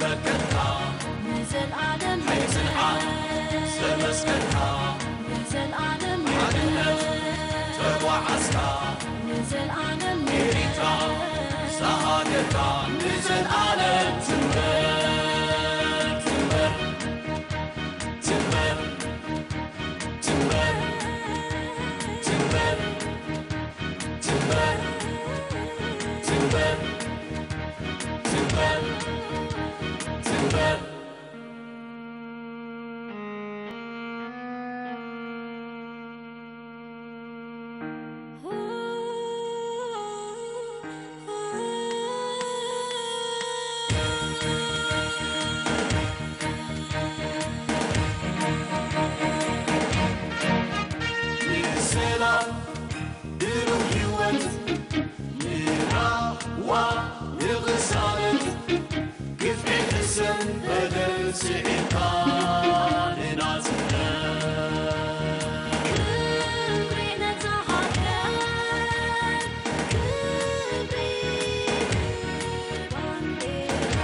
መከታ ንዘልኣለም ሕይጽንዓ ዘመስከርካ ንዘልኣለም ሓድነት ተጓዓዝካ ንዘልኣለም ኤሪትራ ዝሃገርካ ንዘልኣለም ትንበር ትንበር ትንበር ትንበር ትንበር ትንበር ትንበር ትንበር ትንበር ንሰላም ብሩህ ህይወት ንራህዋ ንቕሳነት ግፍዒ ሕሰም በደል ስዒርካ ንናጽነት ክብሪ ነታ ሃገር ክብሪ ንባንዴራ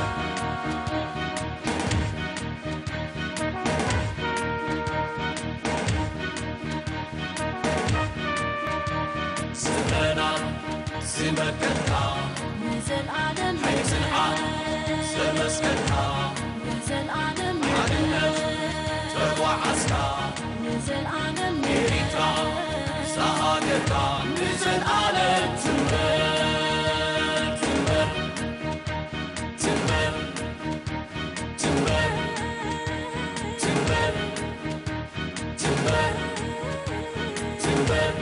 ስምረና ዝመከትካ ንዘልኣለም ሕይጽንዓ ዘመስከርካ ንዘልኣለም ሓድነት ተጓዓዝካ ንዘልኣለም ኤሪትራ ዝሃገርካ ንዘልኣለም ትንበር ትንበር ትንበር ትንበር ትንበር ትንበር ትንበር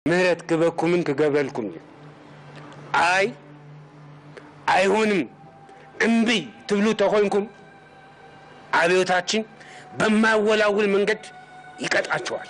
ምህረት ክበኩምን ክገብረልኩም እዩ። ኣይ ኣይሆንም እምብይ ትብሉ ተኾይንኩም ኣብዮታችን በማያወላውል መንገድ ይቀጣቸዋል።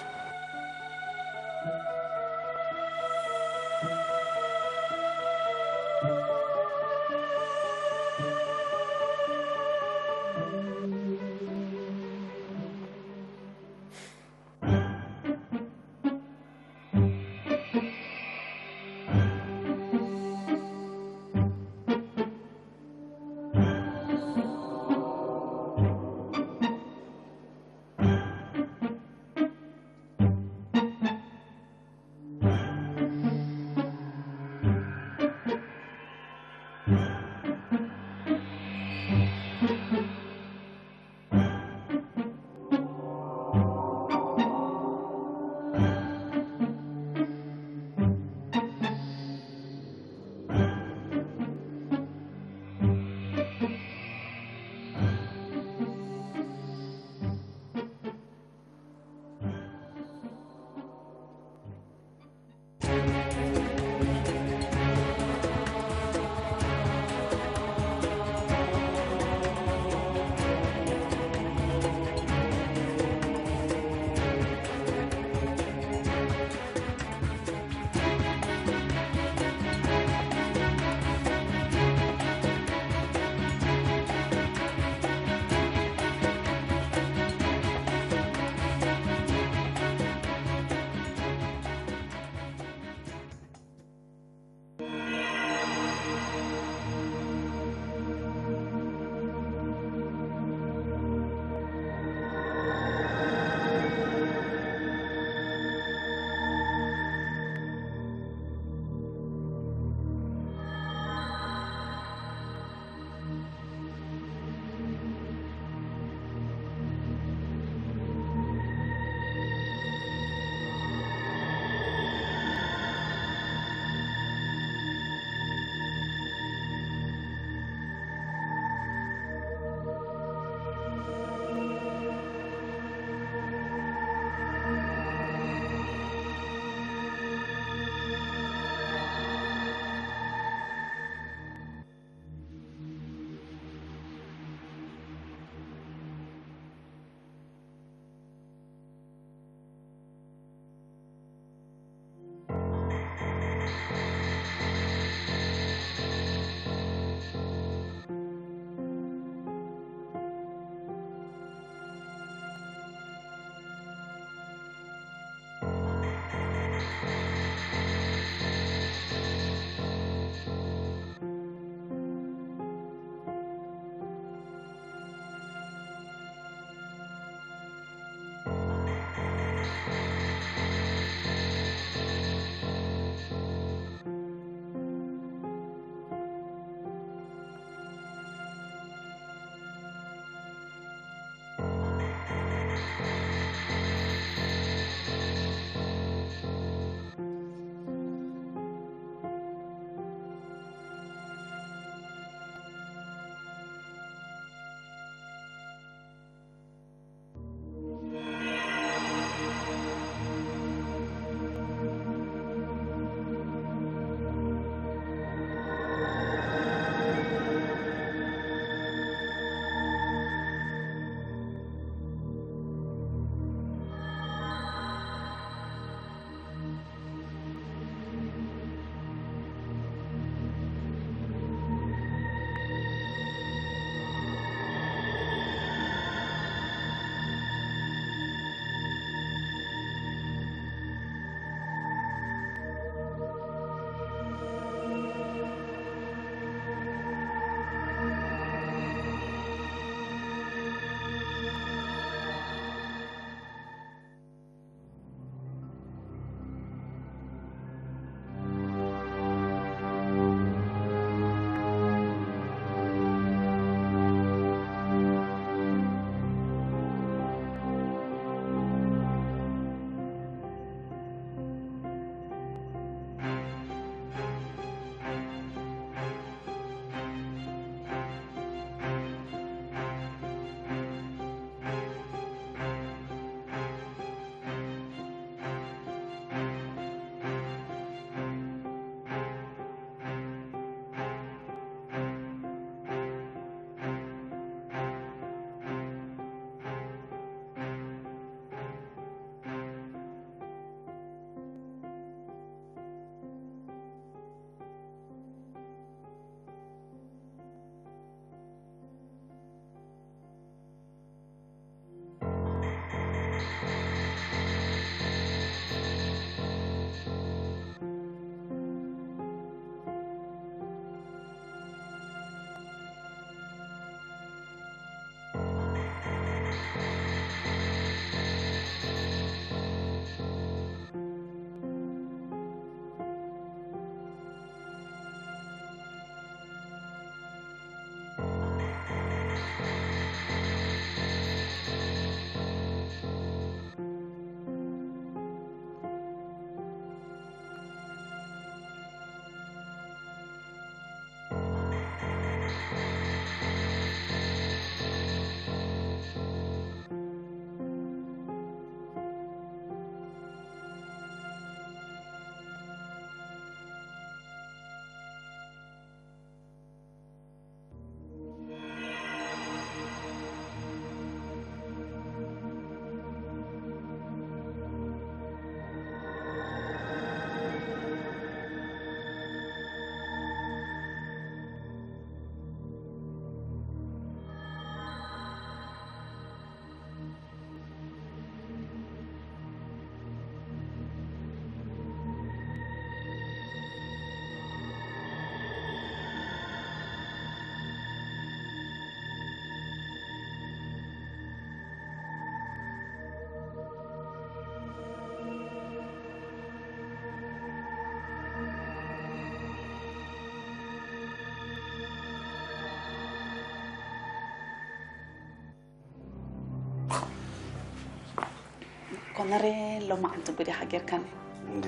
ኮነሬ፣ ሎማዓንቲ ጉድ ኢኻ ጌርካኒ። እንዴ?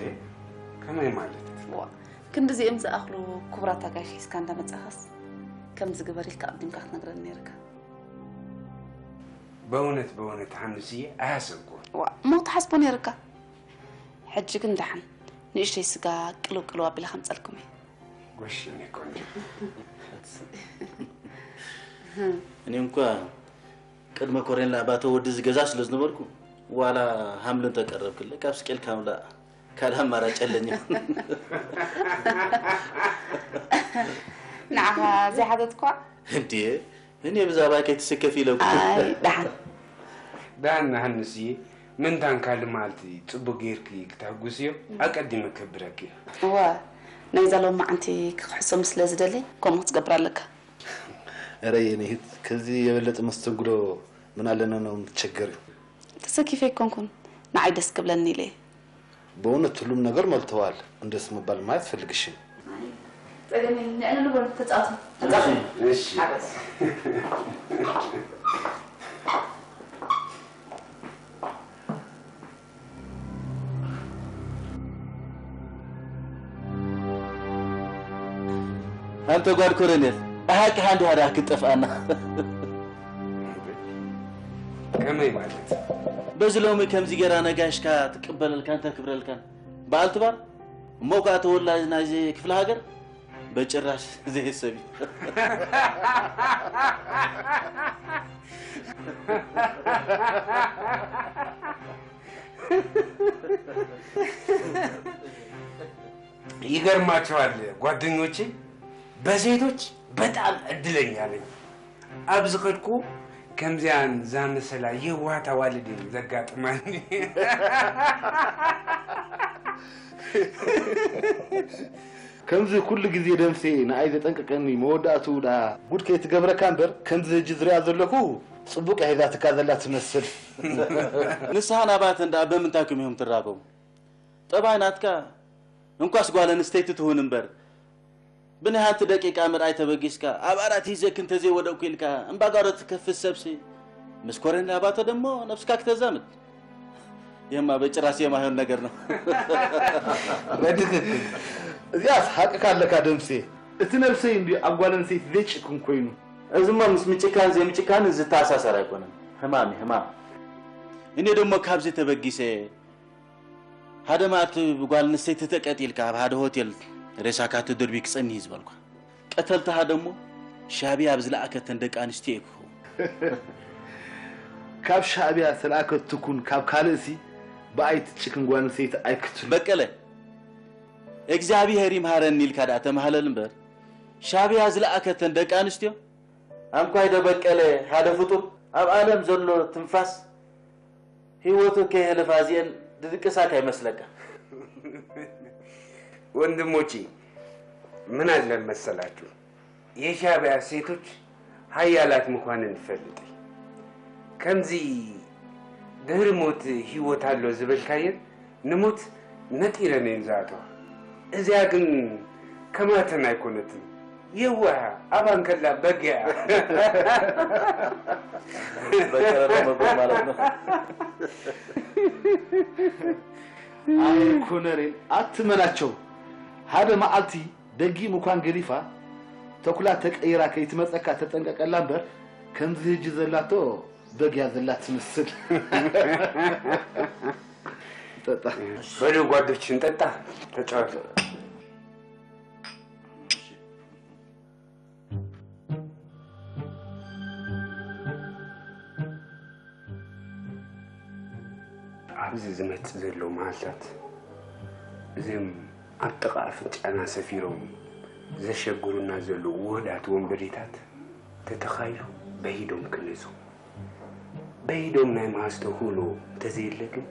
ከመይ ማለት? ዋ፣ ክንድዚኦም ዝኣኽሉ ክቡራት ኣጋይሽ ሒዝካ እንዳመጻኻስ ከምዚ ግበር ኢልካ ኣቕዲምካ ክትነግረኒ ነይርካ። በእውነት በእውነት ሓምስዬ ኣያሰብኩ። ዋ፣ እሞ ክትሓስቦ ነይርካ። ሕጂ ግን ደሓን ንእሽተይ ስጋ ቅልው ቅልው ኣቢለ ከምጸልኩም እየ። ጎሽ እኔ ቆንጆ። እኔ እንኳ ቅድመ ኮሬን ላባተ ወዲ ዝገዛ ስለ ዝነበርኩ ዋላ ሃምልን ተቀረብክለ ካብ ስቄል ካምላ ካልእ ኣማራጭ የለኝም። ንዓኻ ዘይሓተትኳ እንዴ እኔ ብዛባ ከይትስከፍ ኢለኩ ኣይ ደሓን ዳን ሃንስዬ ምንታን ካልእ መዓልቲ ጽቡቅ ጌርኪ ክትሕጉስዮ ኣቀዲመ ከብረኪ። እወ ናይዛ ሎማዓንቲ ክክሕሶም ስለ ዝደሊ ከምኡ ክትገብር ኣለካ። እረ የኔ እህት ከዚህ የበለጠ መስተንግዶ ምን አለና ነው የምትቸገሪው? ተሰኪፈ ኣይኮንኩን ንዓይ ደስ ክብለኒ ኢለ እየ። በእውነት ሁሉም ነገር ሞልተዋል። እንደስ መባል ማየት ፈልግሽም። ጸገም የለን። ንዕልሉ በሉ ተጻወቱ። እሺ። ኣንተ ጓድ ኮረኔል ብሓቂ ሓንዲ ሃዳ ክትጠፍኣና ከመይ ማለት? በዚ ሎሚ ከምዚ ገይራ ነጋሽካ ትቅበለልካን ተክብረልካን በዓልቲ ባር እሞ ከዓ ተወላጅ ናይዚ ክፍለ ሃገር በጭራሽ ዘይሰብ እዩ። ይገርማቸዋል ጓደኞቼ፣ በሴቶች በጣም እድለኛ ነኝ። ኣብ ዝኸድኩ ከምዚያን ዛመሰላ የዋህ ኣዋልድ እየን ዘጋጥማኒ። ከምዚ ኩሉ ግዜ ደምሴ ንኣይ ዘጠንቅቀኒ መወዳእቱ ደኣ ጉድ ከይትገብረካ እምበር ከምዚ ህጂ ዝሪኣ ዘለኹ ጽቡቅ ሒዛትካ ዘላ ትመስል። ንስሓ ናባተን ደኣ በምንታይኩም ኢኹም ትራኸቡ? ጠባይ ናትካ እንኳስ ጓል ኣንስተይቲ ትሁን እምበር ብናይ ሓንቲ ደቂቃ ምርኣይ ተበጊስካ ኣብ ኣራት ሂዘክ እንተዘይወደቅኩ ኢልካ እምባጓሮ ትከፍት ሰብሲ ምስ ኮረን ናባተ ደሞ ነብስካ ክተዛምድ የማ በጭራስ የማይሆን ነገር ነው። በትክክል እዚኣስ ሓቅካ ኣለካ ደምሴ። እቲ ነብሰይ እንዲ ኣብ ጓል ኣንስተይቲ ዘይጭክን ኮይኑ እዚማ ምስ ምጭካን ዘይምጭካን ዝተኣሳሰር ኣይኮነን። ህማም ህማም እኔ ደሞ ካብዚ ተበጊሰ ሓደ መዓልቲ ብጓል ኣንስተይቲ ተቀጢልካ ኣብ ሓደ ሆቴል ሬሳካ ተደርቢ ክጸንህ እዩ ዝበልኳ። ቀተልትኻ ደሞ ሻዕብያ ኣብ ዝለኣከተን ደቂ ኣንስትዮ እዩ ክኸውን። ካብ ሻዕብያ ዝተለኣከት ትኩን ካብ ካልእሲ ብኣይ ትጭክን ጓል ኣንስተይቲ ኣይክትሉ። በቀለ እግዚኣብሔር ይምሃረኒ ኢልካ ደኣ ተማህለል እምበር ሻዕብያ ዝለኣከተን ደቂ ኣንስትዮ ኣንኳይ ደበቀለ ሓደ ፍጡር ኣብ ዓለም ዘሎ ትንፋስ ህይወቱ ከየሕልፋ እዚኤን ድድቅሳ ከይመስለካ። ወንድሞቼ ምን አለ መሰላችሁ የሻዕቢያ ሴቶች ሀያላት ምኳነን ይፈልጥ ከምዚ ድህሪ ሞት ህይወት ኣሎ ዝበልካየን ንሞት ነጢረን እየን ዝኣተዋ። እዚኣ ግን ከማተን ኣይኮነትን። የዋህ ኣባን ከላ በጊያ። በቀለ መጎ ማለት ነው። ኣይ ኮነሬል ኣትመናቸው ሓደ መዓልቲ ደጊ ምኳን ገዲፋ ተኩላ ተቀይራ ከይትመፀካ ተጠንቀቀላ እምበር ከምዚ ህጂ ዘላቶ በጊያ ዘላ ትምስል። ጠጣ በሉ ጓዶች እንጠጣ፣ ተጫወቱ። ኣብዚ ዝመጽእ ዘሎ መዓልታት እዚም ኣብ ጥቓ ኣፍንጫና ሰፊሮም ዘሸግሩና ዘለዉ ውህዳት ወንበዴታት ተተኻይሉ በሂዶም ክነጹ። በሂዶም ናይ መሃዝ ተኽእሎ እንተዘየለ ግን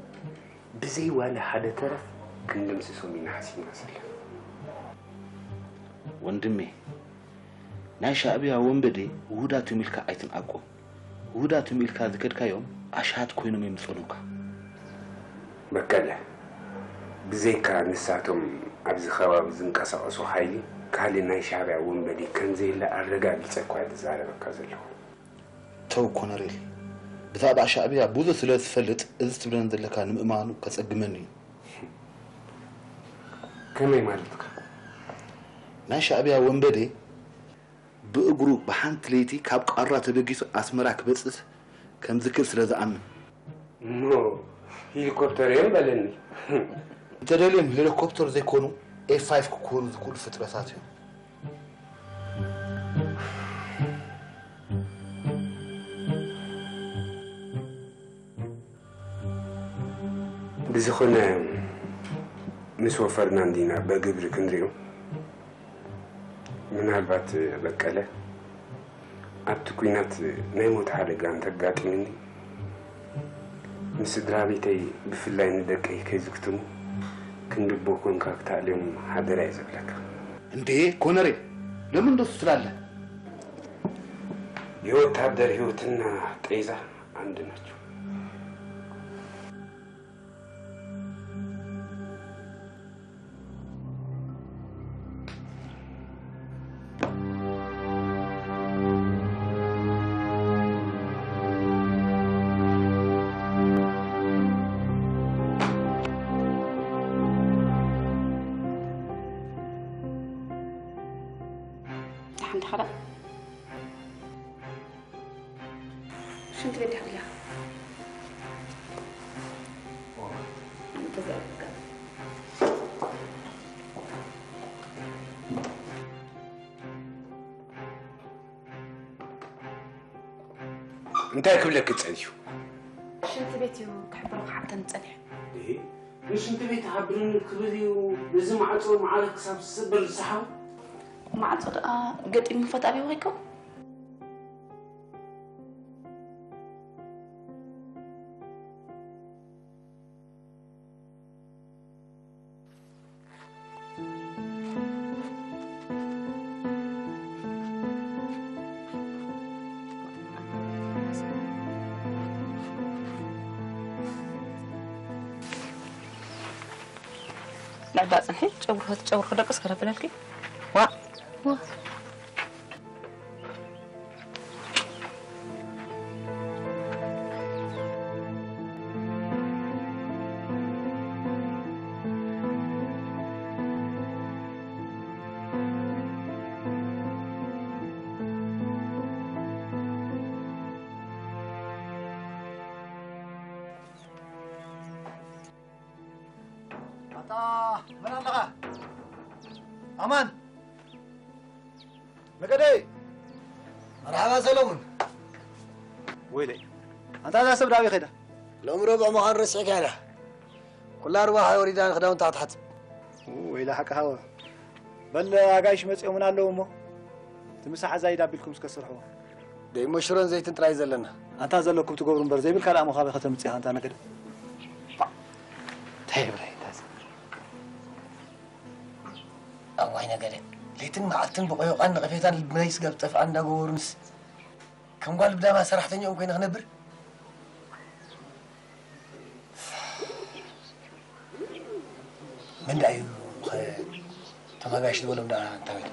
ብዘይ ዋላ ሓደ ተረፍ ክንድምስሶም ኢና ሓሲብና ዘለና። ወንድሜ ናይ ሻዕብያ ወንበዴ ውሁዳት እዮም ኢልካ ኣይትንዓቆም። ውሁዳት እዮም ኢልካ ዝከድካዮም ኣሽሃት ኮይኖም እዮም ዝጸልኡካ። በቀለ፣ ብዘይካ ንሳቶም ኣብዚ ከባቢ ዝንቀሳቐሱ ሓይሊ ካልእ ናይ ሻዕብያ ወንበዴ ከምዘየለ ኣረጋጊጸ እኳ እየ ዝዛረበካ ዘለኹ። ተው ኮነሬል፣ ብዛዕባ ሻዕብያ ብዙሕ ስለ ዝፈልጥ፣ እዚ ትብለን ዘለካ ንምእማኑ ከጸግመኒ እዩ። ከመይ ማለትካ? ናይ ሻዕብያ ወንበዴ ብእግሩ ብሓንቲ ለይቲ ካብ ቃራ ተበጊሱ ኣስመራ ክበጽሕ ከም ዝክል ስለ ዝኣምን። እሞ ሄሊኮፕተር እዮም በለኒ። እንተደልዮም ሄሊኮፕተር ዘይኮኑ ኤፍ ፋይቭ ክኮኑ ዝክእሉ ፍጥረታት እዮም። ብዝኾነ ምስ ወፈርና እንዲና በግብሪ ክንሪኦ። ምናልባት በቀለ ኣብቲ ኲናት ናይ ሞት ሓደጋ እንተጋጥምኒ ንስድራ ቤተይ ብፍላይ ንደቀይ ከይዝግትሙ ክንድቦ ኮንካ ክተኣልዮም ሓደራ እየ ዘብለካ። እንዴ ኮነሬ፣ ለምን እንደሱ ትላለህ? የወታደር ህይወትና ጤዛ አንድ ናቸው። ደሓን ዲኻ ደኣ? ሽንቲ ቤት ዲኻ? እንታይ ክብለኪ ጸኒሑ? ሽንቲ ቤት እዩ ክሕብረካ ሓብተን ጸኒሑ። እሂ፣ ንሽንቲ ቤት ሃብርኒ ክብል እዩ ነዚ ማዕጾ መዓረ ክሳብ ዝስበር ዝሰሓቦ? ማዕጾ ደኣ ገጢሙ ፈጣሪ ወይኮ? ንዕዳ ጽንሒ ጨጉሪ ጨጉሪ ክደቅስ ከረብለልኪ። ዋ ዋ ኣታ መን ኣለኻ? ኣማን ነገደይ። መርሓባ ሰለሙን። ወይለይ፣ ኣንታ እዛ ሰብ ዳበይ ኸይዳ? ሎሚ ረቡዕ ምዃኑ ረሲዕካያ ዲኻ? ኩላ ርዋሓ ወሪዳ ንኽዳውንታ ክትሓጽብ። ወይለ ሓቂ ሃወ። በል ኣጋይሽ መጺኦምና ኣለዉ እሞ እቲ ምሳሕ ኣዛይድ ኣቢልኩም እስከ ስርሕዎ። ደይሞ ሽሮን ዘይትን ጥራይ ዘለና። ኣንታ ዘለኩም ትገብሩ እምበር ዘይብልካ ደኣ እሞ ካበይ ከተምጽእ ኢኻ ኣንታ ነገደ? እንታይ ይብላ ይታዘ? ኣዋይ ነገደ፣ ለይትን መዓልትን ብቆዮቃን ነቐፌታን ልብናይ ስጋብ ዝጠፍኣ እንዳገበሩንስ ከም ጓል ብዳማ ሰራሕተኛኦም ኮይነ ክነብር? መን ደኣ እዩ ኸ ተመጋሽ ዝበሎም ደኣ እንታይ?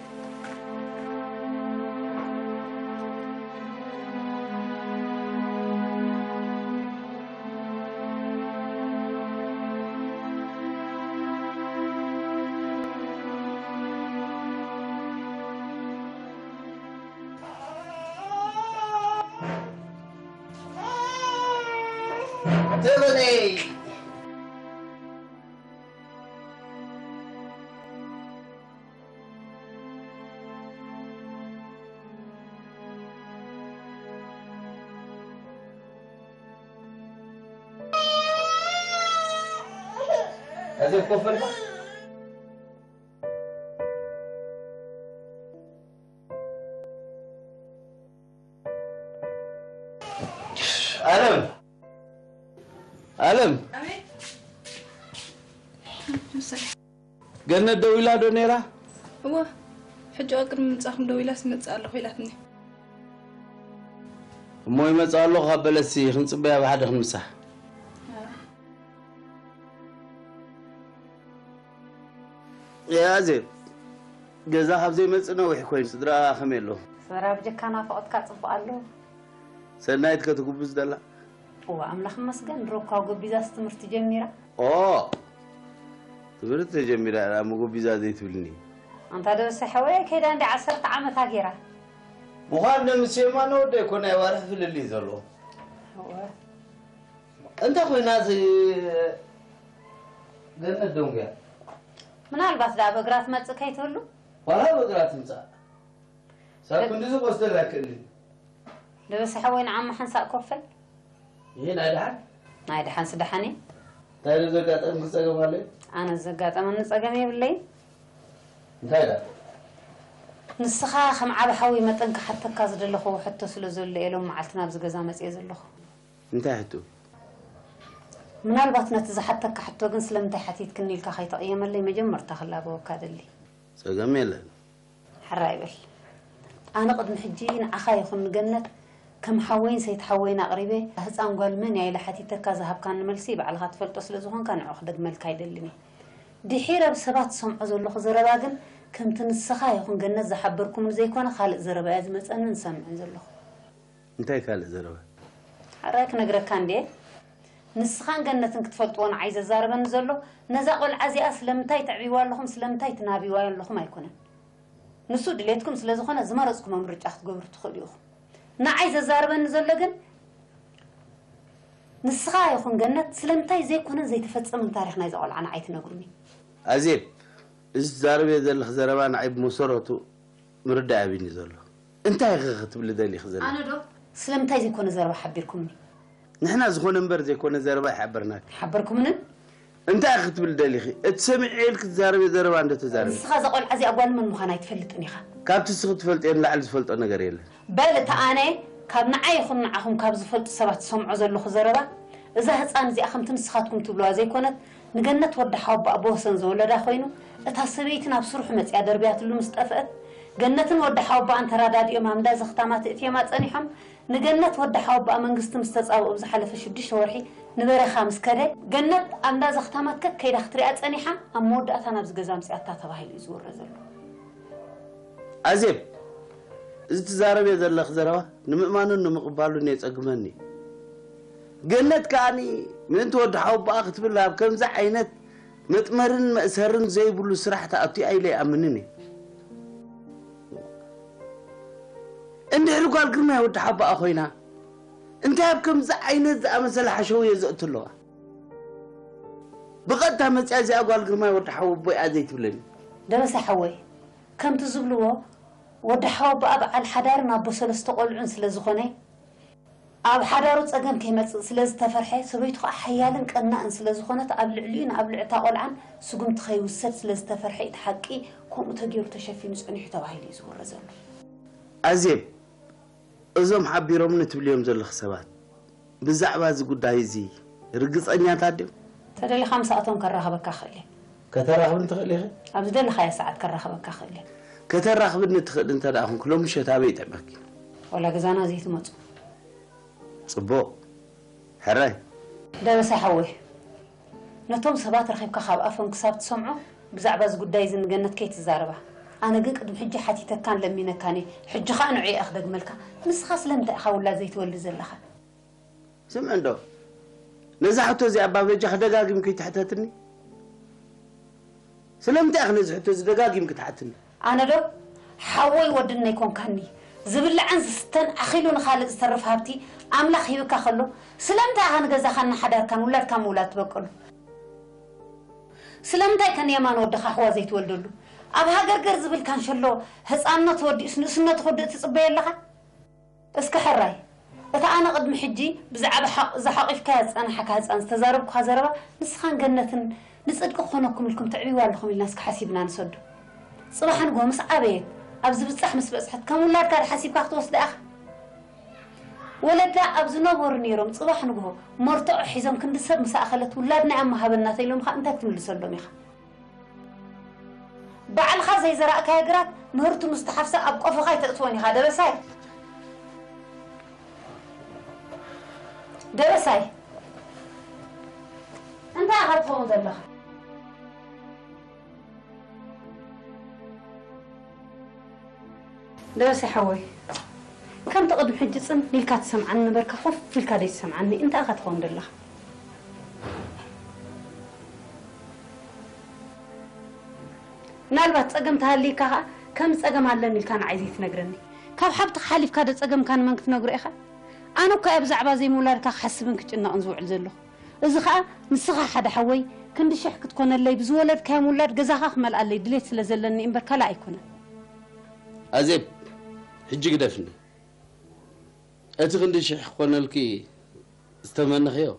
ኣለም ኣለም፣ ገነት ደዊላ ዶ ነይራ? እወ፣ ሕጂ ቅድሚ ምምጻእኩም ደዊላስ እመጽእ ኣለኹ ኢላትኒ። እሞ ይመጽእ ኣለኹ ካብ በለሲ ክንጽበያ ብሓደ ክንምሳሕ። ኣዜብ፣ ገዛ ካብ ዘይመጽእ ነዊሕ ኮይኑ፣ ስድራ ከመይ ኣለዉ? ስድራ ብጀካ ናፍቖትካ ጽቡቕ ኣለዉ። ሰናይት ከ ትጉብዝ ደላ? እዋ ኣምላኽ ይመስገን፣ ድሮ እኳ ጎቢዛስ ትምህርቲ ጀሚራ። ኦ ትምህርቲ ተጀሚራ እያ፣ እሞ ጎቢዛ ዘይትብልኒ። ኣንታ ደበሳይ ሓወይ፣ ከይዳ እንዲ ዓሰርተ ዓመታ ገይራ። ምዃን ንምስየማ ነወደ እኮ ናይ ዋርሒ ፍልልይ ዘሎ። እዋ። እንተ ኮይና እዚ ገነት ደንጉያ። ምናልባት ደኣ ብእግራ ትመጽእ ከይትህሉ። ዋላ ብእግራ ትምጻእ። ሳብ ክንድዚ ክወስደላ ኣይክእልን። ደበሳይ ሓወይ ንዓማ ሓንሳእ ኮፈል። ይሄ ናይ ደሓን? ናይ ደሓንስ ደሓን እየ። እንታይ ዶ ዘጋጠምኪ ጸገም ኣሎ? ኣነ ዘጋጠመኒ ጸገም የብለይን። እንታይ ዳ? ንስኻ ከም ዓቢ ሓወይ መጠን ክሓተካ ዝደለኹዎ ሕቶ ስለ ዘሎ እየ ሎም መዓልቲ ናብዚ ገዛ መጽየ ዘለኹ። እንታይ ሕቶ? ምናልባት ነቲ ዝሓተካ ሕቶ ግን ስለምንታይ ሓቲትክኒ ኢልካ ከይትቕየመለይ መጀመርታ ክላበወካ እደሊ። ጸገም የለን። ሕራይ በል። ኣነ ቅድሚ ሕጂ ንዓኻ ይኹን ንገነት ከም ሓወይን ሰይቲ ሓወይን ኣቕሪበ፣ ህጻን ጓል መን እያ ኢለ ሓቲተካ ዝሃብካኒ መልሲ ባዕልኻ ትፈልጦ ስለ ዝኾንካ ንዑ ክደግመልካ ኣይደልን እየ። ድሒረ ብሰባት ዝሰምዖ ዘለኹ ዘረባ ግን ከምቲ ንስኻ ይኹን ገነት ዝሓበርኩምኒ ዘይኮነ ካልእ ዘረባ እያ ዝመጸንን ዝሰምዕን ዘለኹ። እንታይ ካልእ ዘረባ? ሕራይ ክነግረካ እንድየ። ንስኻን ገነትን ክትፈልጥዎ ንዓይ ዘዛርበኒ ዘሎ ነዛ ቆልዓ እዚኣ ስለምንታይ ተዕብይዋ ኣለኹም ስለምንታይ ትናብይዋ ኣለኹም ኣይኮነን። ንሱ ድሌትኩም ስለ ዝኾነ ዝመረጽኩሞ ምርጫ ክትገብሩ ትኽእሉ ኢኹም። ንዓይ ዘዛርበኒ ዘሎ ግን ንስኻ ይኹን ገነት ስለምንታይ ዘይኮነን ዘይተፈጸመን ታሪኽ ናይዛ ቆልዓ ንዓይ ትነግሩኒ። ኣዜብ፣ እዚ ትዛረብዮ ዘለኺ ዘረባ ንዓይ ብመሰረቱ ምርዳእ ኣብይኒ ዘሎ። እንታይ ኢኺ ክትብሊ ደሊኺ ዘለኺ? ኣነ ዶ ስለምንታይ ዘይኮነ ዘረባ ሓቢርኩምኒ? ንሕና ዝኾነ እምበር ዘይኮነ ዘረባ ኣይሓበርናኪ። ሓበርኩምንን? እንታይ ኢኺ ክትብሊ ደሊኺ? እቲ ሰሚዐ ኢልኪ ትዛረብዮ ዘረባ እንዶ ተዛረቢ። ንስኻ እዛ ቆልዓ እዚኣ ጓል መን ምዃና ኣይትፈልጥን ኢኻ። ካብቲ እስኺ ትፈልጥዮ ንላዕሊ ዝፈልጦ ነገር የለን። በል እታ ኣነ ካብ ንዓይ ይኹን ንዓኹም ካብ ዝፈልጡ ሰባት ዝሰምዖ ዘለኹ ዘረባ እዛ ህፃን እዚኣ ከምቲ ንስኻትኩም ትብልዋ ዘይኮነት ንገነት ወዲ ሓወባኣ ብወሰን ዝወለዳ ኮይኑ እታ ሰበይቲ ናብ ስርሑ መፂኣ ደርብያትሉ ምስ ጠፍአት ገነትን ወዲ ሓወባኣን ተራዳዲኦም ኣብ እንዳ ዘኽታማት እእትዮማ ፀኒሖም ንገነት ወዲ ሓወባኣ መንግስቲ ምስ ተፃብኦ ብዝሓለፈ ሽዱሽተ ወርሒ ንበረኻ ምስ ከደ ገነት ኣብ እንዳ ዘኽታማት ከከይዳ ክትሪኣ ፀኒሓ ኣብ መወዳእታ ናብዚ ገዛ ኣምፂኣታ ተባሂሉ እዩ ዝውረ ዘሎ። ኣዜብ፣ እዚ ትዛረብዮ ዘለኺ ዘረባ ንምእማኑን ንምቕባሉን የጸግመኒ። ገነት ከኣኒ ምእንቲ ወዲ ሓወቦኣ ክትብል ኣብ ከምዚ ዓይነት መጥመርን መእሰርን ዘይብሉ ስራሕ ትኣቱ እያ ኢለ ይኣምንን እየ። እንድሕሪ ጓል ግርማይ ወዲ ሓቦኣ ኮይና እንታይ ኣብ ከምዚ ዓይነት ዝኣመሰለ ሓሸውየ ዘእቱ ኣለዋ? ብቐጥታ መጺኣ እዚኣ ጓል ግርማይ ወዲ ሓወቦይ እያ ዘይትብለኒ? ደበሳ ሓወይ፣ ከምቲ ዝብልዎ ወዲ ሓወቦኣ በዓል ሓዳርን ኣቦ ሰለስተ ቆልዑን ስለ ዝኾነ ኣብ ሓዳሩ ጸገም ከይመጽእ ስለ ዝተፈርሐ ሰበይቱ ኸኣ ሓያልን ቀናእን ስለ ዝኾነት ኣብ ልዕሊኡን ኣብ ልዕሊ እታ ቆልዓን ስጉምቲ ከይውሰድ ስለ ዝተፈርሐ እቲ ሓቂ ከምኡ ተገይሩ ተሸፊኑ ጸኒሑ ተባሂሉ እዩ ዝውረ ዘሎ። ኣዜብ፣ እዞም ሓቢሮምኒ ትብልዮም ዘለኺ ሰባት ብዛዕባ እዚ ጉዳይ እዚ ርግጸኛታት ድዮም? ተደሊኻ ምሳእቶም ከራኽበካ እኽእል እየ። ከተራኽብኒ ትኽእሊ ኢኺ? ኣብ ዝደለኻዮ ሰዓት ከራኽበካ እኽእል እየ። ከተራኽብኒ ትኽእሊ እንተ ደኣ ኹንኪ፣ ሎሚ ምሸት ኣበይ ይጥዕመኪ? ዋላ ገዛና ዘይትመጹ። ጽቡቕ። ሕራይ። ደበሳይ ሓወይ፣ ነቶም ሰባት ረኺብካ ካብ ኣፎም ክሳብ ትሰምዖ ብዛዕባ እዚ ጉዳይ እዚ ንገነት ከይትዛረባ። ኣነ ግን ቅድሚ ሕጂ ሓቲተካን ለሚነካን እየ። ሕጂ ኸኣ ንዑ እየ ክደግመልካ። ንስኻ ስለምንታይ ኢኻ ውላድ ዘይትወልድ ዘለኻ? ስምዒ እንዶ ነዛ ሕቶ እዚኣ እባ በጃኺ ደጋጊምኪ ኣይትሕተትኒ። ስለምንታይ ኢኺ ነዚ ሕቶ እዚ ደጋጊምኪ ትሓትኒ? ኣነ ዶ ሓወይ ወድን ኣይኮንካኒ? ዝብላዕን ዝስተን ኣኺሉ ንኻልእ ዝተርፍ ሃብቲ ኣምላኽ ሂብካ ከሎ ስለምንታይ ኢኻ ንገዛኻን ንሓዳርካን ውላድካ ምውላድ ትበቅሉ? ስለምንታይ ከ ንየማን ወድኻ ኣሕዋ ዘይትወልደሉ? ኣብ ሃገርገር ዝብል ካንሸሎ ህፃንነቱ ወዲኡስ ንእስነቱ ክወድእ ትፅበዮ ኣለኻ? እስከ ሕራይ እታ ኣነ ቅድሚ ሕጂ ብዛዕባ ሓቕ እዛ ሓቒፍካያ ዝጸናሕካ ህጻን ዝተዛረብኩኻ ዘረባ ንስኻን ገነትን ንጽድቂ ክኾነኩም ኢልኩም ተዕብይዋ ኣለኹም ኢልና እስከ ሓሲብና ንሰዶ። ጽባሕ ንግሆ ምስ ዓበየት ኣብ ዝብጻሕ ምስ በጽሐት ከም ውላድካ ዶ ሓሲብካ ክትወስዳ ኢኻ? ወለዳ ኣብ ዝነበሩ ነይሮም ጽባሕ ንግሆ መርትዖ ሒዞም ክንዲ ሰብ ምስ ኣኸለት ውላድና እያ እሞ ሃበና ተኢሎምኻ እንታይ ክትምልሰሎም ኢኻ? ባዕልኻ ዘይዘራእካዮ ግራት ምህርቱ ምስ ተሓፍሰ ኣብ ቆፎኻ ኣይተእትዎን ኢኻ ደበሳይ። ደበሳይ እንታይ ኢኻ ትኸውን ዘለኻ? ደበሳይ ሓወይ ከምቲ ቅድሚ ሕጂ ጽን ኢልካ ትሰምዓኒ ነበርካ፣ ኮፍ ኢልካ ደይትሰምዓኒ እንታይ ኢኻ ትኸውን ዘለኻ? ምናልባት ጸገም ተሃልይካ ኸኣ ከም ጸገም ኣለኒ ኢልካ ንዓይ ዘይትነግረኒ። ካብ ሓብትኻ ሓሊፍካ ዶ ጸገምካ ንመን ክትነግሮ ኢኻ? ኣነ እኮ እየ ብዛዕባ ዘይምውላድካ ክሓስብን ክጭነቕን ዝውዕል ዘለኹ። እዚ ኸኣ ንስኻ ሓደ ሓወይ ክንዲ ሽሕ ክትኮነለይ ብዝወለድካዮም ውላድ ገዛኻ ክመልኣለይ ድሌት ስለ ዘለኒ እምበር ካልእ ኣይኮነን። ኣዜብ፣ ሕጂ ግደፍኒ። እቲ ክንዲ ሽሕ ክኾነልኪ ዝተመነኽዮ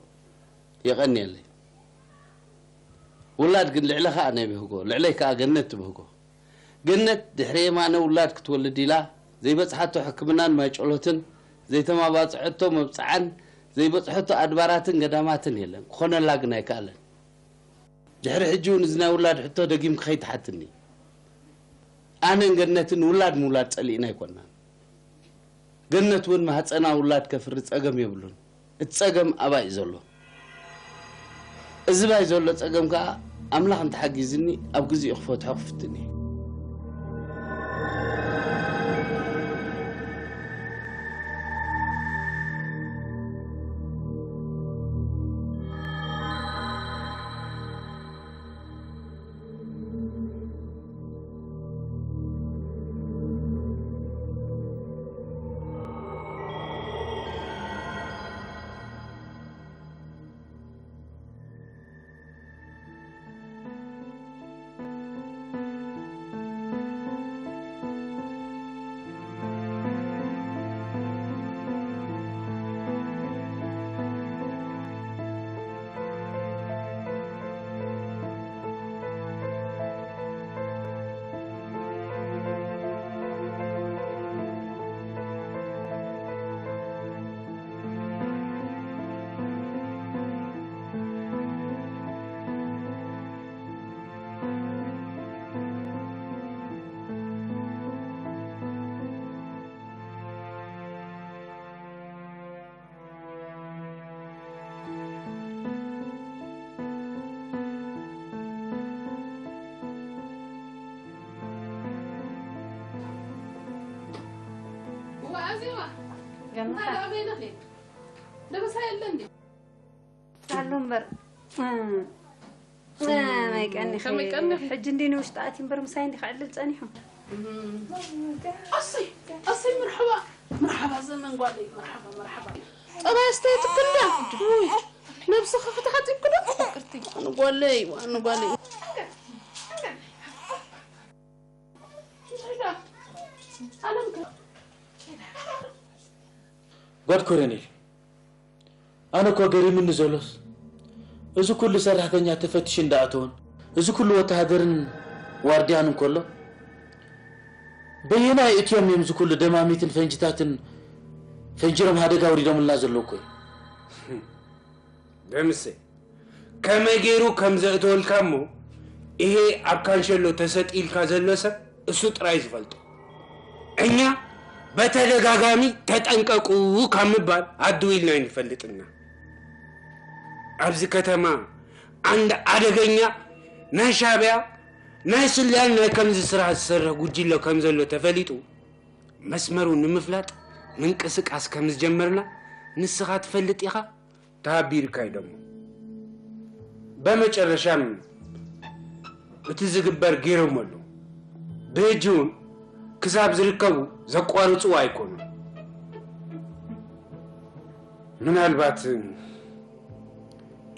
የቐንየለይ። ውላድ ግን ልዕለ ኸኣ ናይ ብህጎ፣ ልዕለይ ከኣ ገነት ትብህጎ። ገነት ድሕሪ የማነ ውላድ ክትወልድ ኢላ ዘይበጽሓቶ ሕክምናን ማይጨሎትን ዘይተማባጽዐቶ መብጽዓን ዘይበጽሐቶ ኣድባራትን ገዳማትን የለን። ክኾነላ ግን ኣይከኣለን። ድሕሪ ሕጂ እውን እዚ ናይ ውላድ ሕቶ ደጊምኪ ከይትሓትኒ። ኣነን ገነትን ውላድ ምውላድ ጸሊእና ኣይኮናን። ገነት እውን ማህፀና ውላድ ከፍሪ ጸገም የብሉን። እቲ ጸገም ኣባይ እዩ ዘሎ። እዚ ባይ ዘሎ ጸገም ከኣ ኣምላኽ እንተሓጊዝኒ ኣብ ግዚኡ ክፈትሖ ክፍትን እየ። ገምታ። ደበሳ የለ እንዴ? ኣሎ እምበር። መይቀኒ ከመይ ቀኒ? ሕጂ እንዲ ንውሽጢ ኣትዩ እምበር ምሳይ እንዲ ክዕልል ጸኒሑ። ኣሰይ ኣሰይ፣ መርሓባ መርሓባ፣ ዘመን ጓለይ፣ መርሓባ መርሓባ። ጠባይ ኣስተያየት ክንዳ ውይ፣ ነብስኻ ክትሓጺብኩ ዶ? ቅርቲ ዋን ጓለይ፣ ዋን ጓለይ። ጓድ ኮረኔል፣ ኣነ እኮ ገሪምኒ ዘሎስ፣ እዚ ኩሉ ሰራሕተኛ ተፈቲሹ እንዳኣተወን፣ እዚ ኩሉ ወተሃደርን ዋርድያን እንከሎ፣ በየናይ እትዮም እዮም እዚ ኩሉ ደማሚትን ፈንጅታትን ፈንጂሮም ሃደጋ ኣውሪዶምልና ዘለዉ እኮ እዩ። ደምሴ፣ ከመይ ገይሩ ከም ዘእተወልካ እሞ፣ ይሄ ኣብ ካንሸሎ ተሰጢልካ ዘሎ ሰብ እሱ ጥራይ ዝፈልጦ። እኛ በተደጋጋሚ ተጠንቀቁ ካብ ምባል ኣድው ኢልና ኣይንፈልጥን ኢና። ኣብዚ ከተማ ዓንዲ ኣደገኛ ናይ ሻዕቢያ ናይ ስለያን ናይ ከምዚ ስራሕ ዝሰርሕ ጉጅለ ከም ዘሎ ተፈሊጡ፣ መስመሩ ንምፍላጥ ምንቅስቃስ ከም ዝጀመርና ንስኻ ትፈልጥ ኢኻ። ተሃቢሩካ እዩ ደሞ። በመጨረሻም እቲ ዝግበር ገይሮሞ ኣለዉ። ብህጂ እውን ክሳብ ዝርከቡ ዘቋርፅዎ ኣይኮኑን። ምናልባት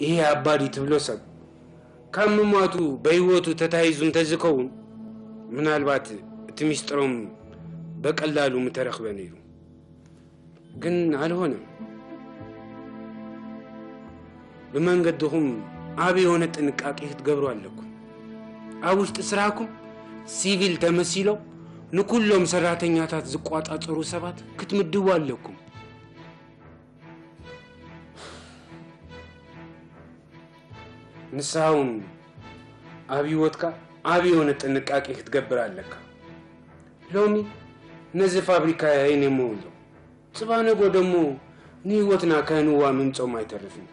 ይሄ ኣባዲ ትብሎ ሰብ ካብ ምሟቱ ብህይወቱ ተታሂዙ እንተዝኸውን፣ ምናልባት እቲ ሚስጥሮም በቀላሉ ምተረኽበ ነይሩ። ግን ኣልሆነን። ብመንገድኹም ዓቢ የሆነ ጥንቃቄ ክትገብሩ ኣለኩም። ኣብ ውሽጢ ስራሕኩም ሲቪል ተመሲሎም ንኩሎም ሰራሕተኛታት ዝቋጻጸሩ ሰባት ክትምድቡ ኣለኩም። ንስኻ እውን ኣብ ህይወትካ ዓቢ የሆነ ጥንቃቄ ክትገብር ኣለካ። ሎሚ ነዚ ፋብሪካ የሀይነሞ ኣሎ። ጽባነጎ ደሞ ንህይወትና ከህንዋ ምምጾም ኣይተርፍን።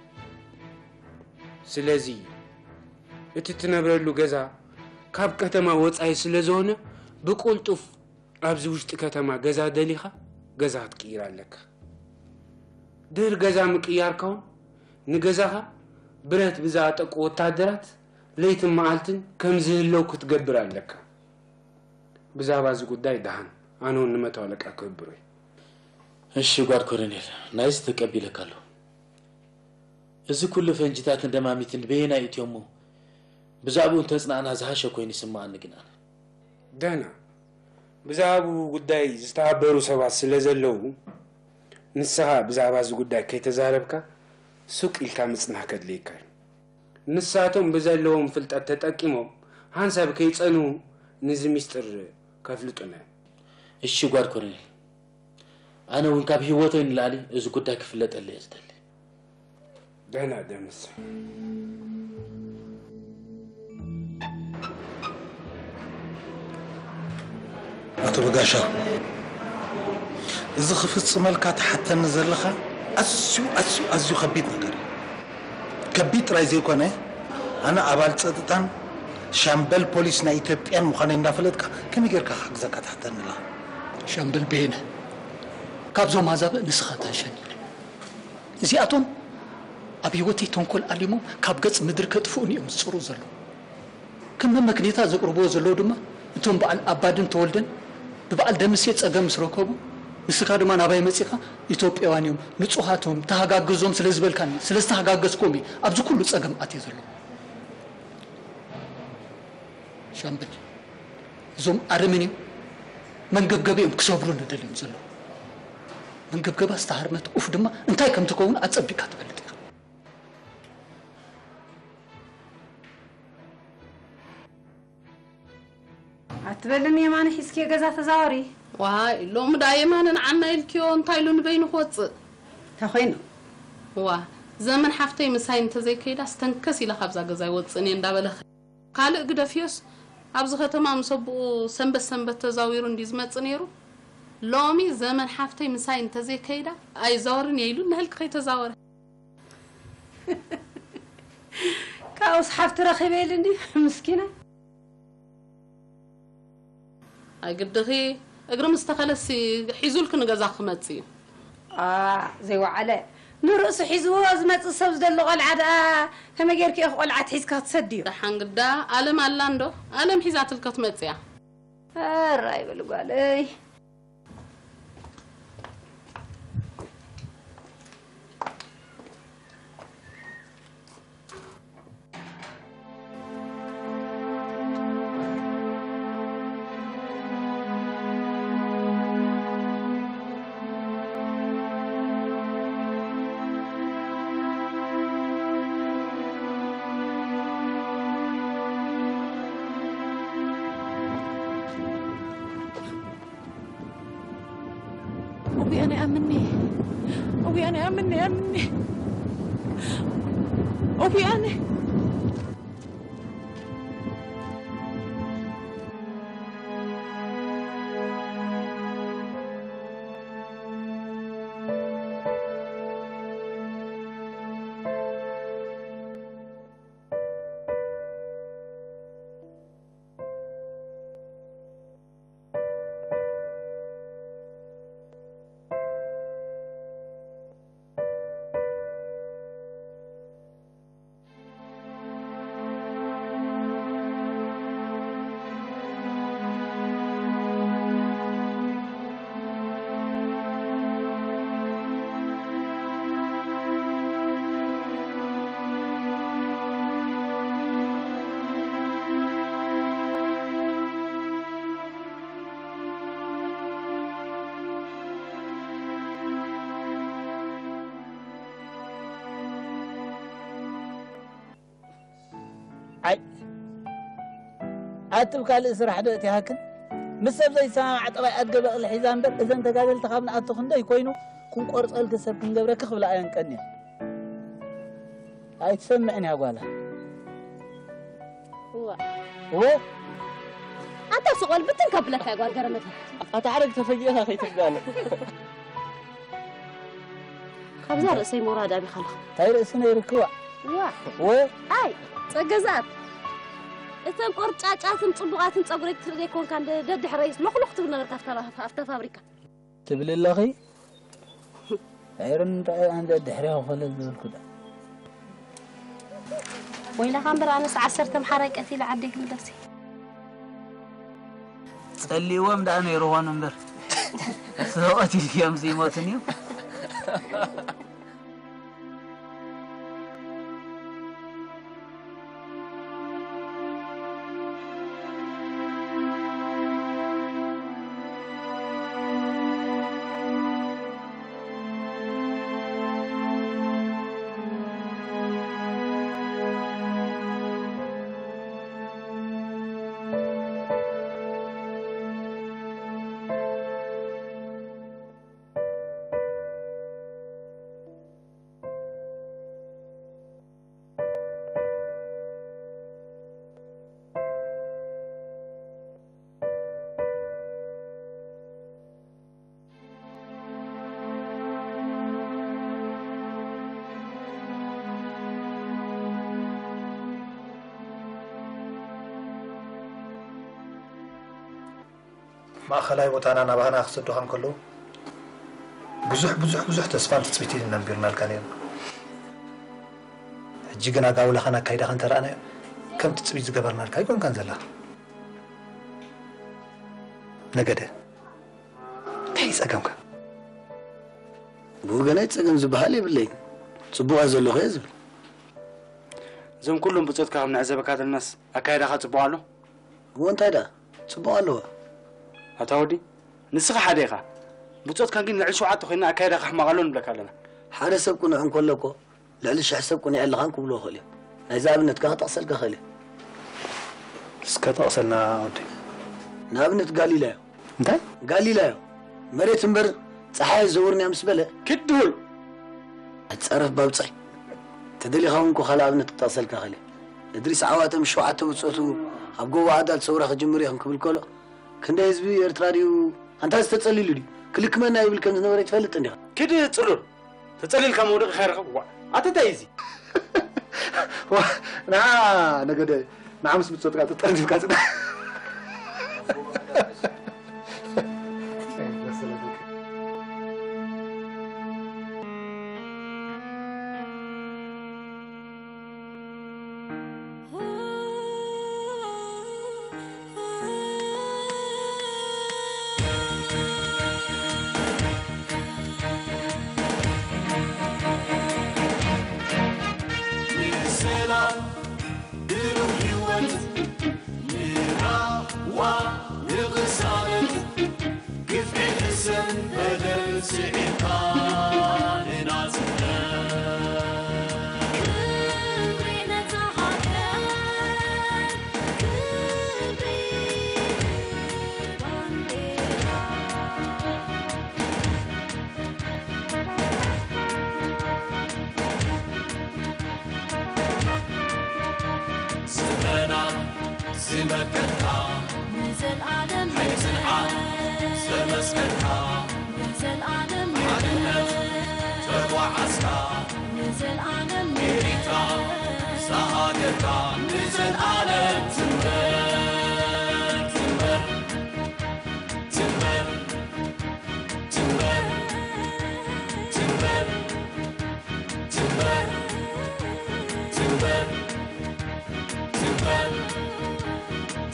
ስለዚ እቲ ትነብረሉ ገዛ ካብ ከተማ ወጻኢ ስለ ዝኾነ ብቁልጡፍ ኣብዚ ውሽጢ ከተማ ገዛ ደሊኻ ገዛ ክትቅይር ኣለካ። ድሕሪ ገዛ ምቅያርካ እውን ንገዛኻ ብረት ብዝኣጠቁ ወታደራት ለይትን መዓልትን ከም ዝህለው ክትገብር ኣለካ። ብዛዕባ እዚ ጉዳይ ደሓን ኣነ እውን ንመቶ ኣለቃ ክህብሮ እየ። እሺ ጓድ ኮሎኔል፣ ናይዚ ተቀቢለካ ኣለኹ። እዚ ኩሉ ፈንጂታትን ደማሚትን በየናይ እትዮሞ? ብዛዕባኡ እንተጽናዕና ዝሃሸ ኮይኑ ይስምዓኒ ግን ኣነ። ደህና፣ ብዛዕባኡ ጉዳይ ዝተሓበሩ ሰባት ስለ ዘለዉ፣ ንስኻ ብዛዕባ እዚ ጉዳይ ከይተዛረብካ ሱቅ ኢልካ ምጽናሕ ከድልየካ እዩ። ንሳቶም ብዘለዎም ፍልጠት ተጠቂሞም ሓንሳብ ከይጸንሁ ንዚ ሚስጥር ከፍልጡና እዮም። እሺ ጓድ ኮሎኔል፣ ኣነ እውን ካብ ህይወተይ ንላዕሊ እዚ ጉዳይ ክፍለጠለይ እየ ዝደሊ። ደህና ደምስ። ኣቶ በጋሻው፣ እዚ ክፍጽመልካ ትሓተኒ ዘለኻ ኣዝዩ ኣዝዩ ኣዝዩ ከቢድ ነገር እዩ። ከቢድ ጥራይ ዘይኮነ፣ ኣነ ኣባል ጸጥታን ሻምበል ፖሊስ ናይ ኢትዮጵያን ምዃነይ እንዳፈለጥካ ከመይ ጌርካ ክሕግዘካ ትሓተኒ ኣለኻ? ሻምበል በየነ፣ ካብዞም ኣዛብእ ንስኻ ትሕሸኒ። እዚኣቶም ኣብ ህይወተይ ተንኮል ኣሊሞም ካብ ገጽ ምድሪ ከጥፍኡኒ እዮም ዝጽሩ ዘለዉ። ከም መመክኔታ ዘቅርብዎ ዘለዉ ድማ እቶም በዓል ኣባድን ተወልደን ብበዓል ደምሴ ጸገም ምስ ረከቡ፣ ንስኻ ድማ ናባይ መጺኻ ኢትዮጵያውያን እዮም፣ ንጹሃት እዮም፣ ተሃጋገዞም ስለ ዝበልካኒ ስለ ዝተሃጋገዝክዎም እየ ኣብዚ ኩሉ ጸገም ኣትየ ዘለኹ። ሻምበል፣ እዞም ኣረመኔ መንገብገቢኦም ክሰብሩኒ ደልዮም ዘለዉ። መንገብገባ ዝተሃርመት ኡፍ ድማ እንታይ ከም ትከውን ኣጸቢቕካ ትፈልጥ ኢኻ። ኣትበልን የማነ ሒዝኪ ገዛ ተዛወሪ። ዋይ ሎሚ ደኣ የማነ ንዓና ኢልክዮ እንታይ ኢሉ ንበይኑ ክወፅእ። እንታይ ኮይኑ? ዋ ዘመን ሓፍተይ ምሳይ እንተዘይከይዳ ስተንከስ ኢለ ካብዛ ገዛ ይወፅእን እየ እንዳበለ ካልእ ግደፍዮስ ኣብዚ ከተማ ምስ ኣቦኡ ሰንበት ሰንበት ተዛዊሩ እንድዩ ዝመፅእ ነይሩ። ሎሚ ዘመን ሓፍተይ ምሳይ እንተዘይከይዳ ኣይዛወርን እየ ኢሉ ንህልክ ከይተዛወረ። ካብኡስ ሓፍቲ ረኺበ ኢሉ እንድዩ ምስኪና። ኣይግድኺ እግሪ ምስ ተኸለሲ ሒዙልኪ ንገዛ ክመጽእ እዩ። ኣ ዘይወዓለ ንርእሱ ሒዝዎ ዝመጽእ ሰብ ዝደሊ ቆልዓ ደኣ ከመይ ጌርኪ ኢኺ ቆልዓ ትሒዝካ ክትሰድዮ? ደሓን ግዳ ኣለም ኣላ እንዶ ኣለም ሒዛትልካ ትመጽእ እያ። ኣራይ በል ጓለይ። أبوي أنا أمني. أبوي أنا أمني أمني. أبوي أنا. ዓይ ኣትብ ካልእ ስራሕ ዶ እቲሃክን? ምስ ሰብ ዘይሰማማዕ ጠባይ ኣድገ በቕሊ ሒዛ እምበር እዘን ተጋደልቲ ካብ ንኣቱ ክንደይ ኮይኑ ክንቆርፀልኪ ሰብ ክንገብረኪ ክብላ እየን ቀንየን። ኣይትሰምዕን እያ ጓላ። እዋ እወ ኣታ ስቆል ብትን ከብለካ እያ ጓል ገረመት። ኣታ ሓረግ ተፈጊእኻ ከይትርዳለ። ካብዛ ርእሰይ ምውራድ ኣቢኻ ኣለኻ። እንታይ ርእሲ ነይርክዋ? እዋ ወ ኣይ ጸገዛት እተን ቆርጫጫትን ጽቡቓትን ጸጉረይ ክትርኢ ዘይኮንካ እንደ ደድሕረይስ ሎኽሎኽ ትብል ነበርካ ኣብታ ኣብታ ፋብሪካ። ትብል ኣለኺ? ዒርን እንታይ ኣንደ ድሕሪ ኸለ ዝበልኩ ዳ። ወይላኻ እምበር ኣነስ ዓሰርተ ኣምሓራይ ቀቲለ ዓደይ ክምለስ እየ። ጸሊእዎም ደኣ ነይሩ ኾኑ እምበር። ተቐቲልዮም ዘይሞትን እዩ። ማእኸላይ ቦታና ናባህና ክሰዱኻ እንከለዉ ብዙሕ ብዙሕ ብዙሕ ተስፋን ትፅቢትን ኢና ኣንቢርናልካ ነይርና። ሕጂ ግን ኣጋውላኻን ኣካይዳኻን እንተረኣናዮ ከም ትፅቢት ዝገበርናልካ ኣይኮንካን ዘለኻ። ነገደ፣ እንታይ እዩ ፀገምካ? ብወገነይ ፀገም ዝበሃል የብለይን። ፅቡቕ እየ ዘለኹ እየ ዝብል። እዞም ኩሎም ብፆትካ ከም ንዕዘበካ ዘለናስ ኣካይዳኻ ፅቡቕ ኣሎ? እዎ እንታይ ደኣ ፅቡቕ ኣለዎ። ኣታ ወዲ ንስኻ ሓደ ኢኻ። ብፆትካ ግን ልዕሊ ሸውዓተ ኮይና ኣካይዳኻ ሕማቕ ኣሎ ንብለካ ኣለና። ሓደ ሰብ ቅኑዕ እንከሎ እኮ ልዕሊ ሽሕ ሰብ ቅኑዕ ኣለኻን ክብልዎ ይኽእሉ እዮም። ናይዚ ኣብነት ከኣ ክጠቕሰልካ እኽእል እየ። እስከ ጠቕሰልና ወዲ። ንኣብነት ጋሊላዮ። እንታይ? ጋሊላዮ። መሬት እምበር ጸሓይ ኣይዘውርን እያ ምስ በለ። ክድሁል! ጸረፍ ባብጻይ። ተደሊኻ እውን እኮ ካልእ ኣብነት ክጠቕሰልካ እኽእል እየ። እድሪስ ዓዋተ ምስ ሸውዓተ ብጾቱ ኣብ ጎቦ ዓዳል ሰውራ ክጅምር እየ ክንክብል ከሎ ክንደይ ህዝቢ ኤርትራ ድዩ ኣንታ ዝተጸሊሉ ድዩ ክልክመና ይብል ከም ዝነበረ ትፈልጥ እንዲኻ። ክድህ ጽሉል! ተጸሊልካ መውደቂ ከይረኸብ ዋ ኣተ እንታይ እዚ ዋ ንዓ ነገደ ንዓ ምስ ብጾትካ ተጠርዲፍካ ጽና ዘመናት ዝመከትካ ንዘልኣለም ሕይዝንዓት ዘመስከርካ ንዘልኣለም ሓድነት ተጓዓዝካ ንዘልኣለም ኤሪትራ ዝሃገርካ ንዘልኣለም ትንበር ትንበር ትንበር ትንበር ትንበር ትንበር ትንበር ትንበር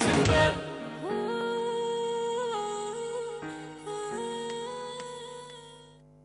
ትንበር